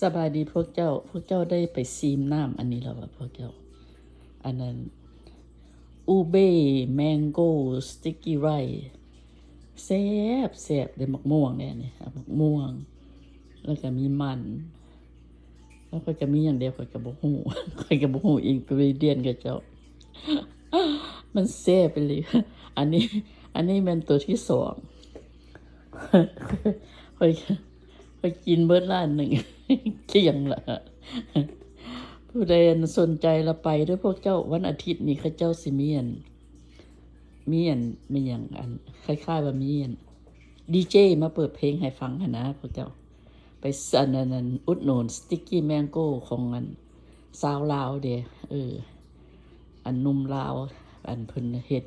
ສະບາຍດີພວກເຈົ້າ. ພວກເຈົ້າໄດ້ໄປຊີມນ້ຳອັນນີ້ແລ້ວບໍ່ພວກເຈົ້າ? ອັນນັ້ນ ອູເບ ແມງໂກ ສະຕິກກີໄຣ ແຊບໆ ເດ້. ໝາກມ່ວງເດ້ອັນນີ້ ໝາກມ່ວງ ແລ້ວກໍມີມັນ ແລ້ວຂ້ອຍກໍມີຫຍັງແດ່ ຂ້ອຍກໍບໍ່ຮູ້ ຂ້ອຍກໍບໍ່ຮູ້ອິນກຣີດຽນຂະເຈົ້າ. ມັນແຊບອີ່ຫຼີ. ອັນນີ້ ອັນນີ້ແມ່ນໂຕທີສອງ ຂ້ອຍ ຂ້ອຍກິນເບິດລະອັນໜຶ່ງ ກ້ຽງລະ. ຜູ້ໃດອັນສົນໃຈລະໄປເດີ້ພວກເຈົ້າ. ວັນອາທິດນີ້ເຂົາເຈົ້າຊິມີອັນ ມີອັນ ມີຫຍັງ ອັນ ຄ້າຍໆວ່າມີອັນ ດີເຈມາເປີດເພງໃຫ້ຟັງຫັ້ນນະ ພວກເຈົ້າ. ໄປ ອັນ ອັນ ອັນ ອຸດໜູນສະຕິກກີແມງໂກຂອງອັນ ຊາວລາວເດ້. ເອີ ອັນໜຸ່ມລາວ ອັນເພິ່ນເຮັດ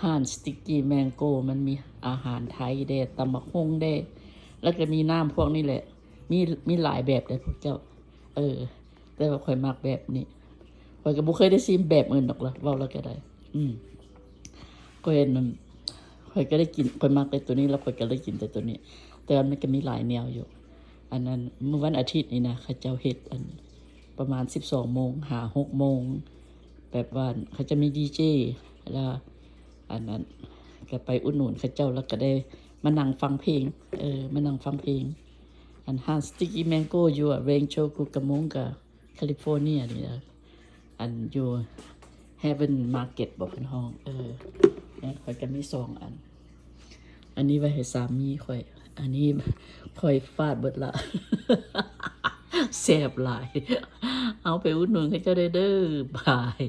ຮ້ານສະຕິກກີແມງໂກ ມັນມີອາຫານໄທແດ່ ຕຳບັກຫຸ່ງແດ່ ແລ້ວກໍມີນ້ຳພວກນີ້ແຫຼະ. ມີ ມີຫຼາຍແບບເດ້ພວກເຈົ້າ. ເອີ ແຕ່ວ່າຂ້ອຍມັກແບບນີ້. ຂ້ອຍກໍບໍ່ເຄີຍໄດ້ຊີມແບບອື່ນດອກລະ ເວົ້າແລ້ວກໍໄດ້. ອືມ ຂ້ອຍ ອັນ ຂ້ອຍກໍໄດ້ກິນ ຂ້ອຍມັກແຕ່ໂຕນີ້ ແລ້ວຂ້ອຍກໍເລີຍກິນແຕ່ໂຕນີ້. ແຕ່ວ່າມັນກໍມີຫຼາຍແນວຢູ່. ອັນນັ້ນ ມື້ວັນອາທິດນີ້ນະ ເຂົາເຈົ້າເຮັດອັນ ປະມານສິບສອງໂມງຫາຫົກໂມງ ແບບວ່າເຂົາຈະມີດີເຈ ແລ້ວອັນນັ້ນ ກໍໄປອຸດໜູນເຂົາເຈົ້າ ແລ້ວກໍໄດ້ມານັ່ງຟັງເພງ. ເອີ ມານັ່ງຟັງເພງ. ອັນຮ້ານສະຕິກກີແມງໂກຢູ່ Rancho Cucamonga California ນີ້ນະ. ອັນຢູ່ Heaven Market ບໍເພິ່ນຮ້ອງ. ເອີ ແມ່ນ ຂ້ອຍກໍມີສອງອັນ. ອັນນີ້ໄວ້ໃຫ້ສາມີຂ້ອຍ ອັນນີ້ຂ້ອຍຟາດເບິດລະ. ແຊບຫຼາຍ. ເອົາໄປອຸດໜູນເຂົາເຈົ້າໄດ້ເດີ້. ບາຍ.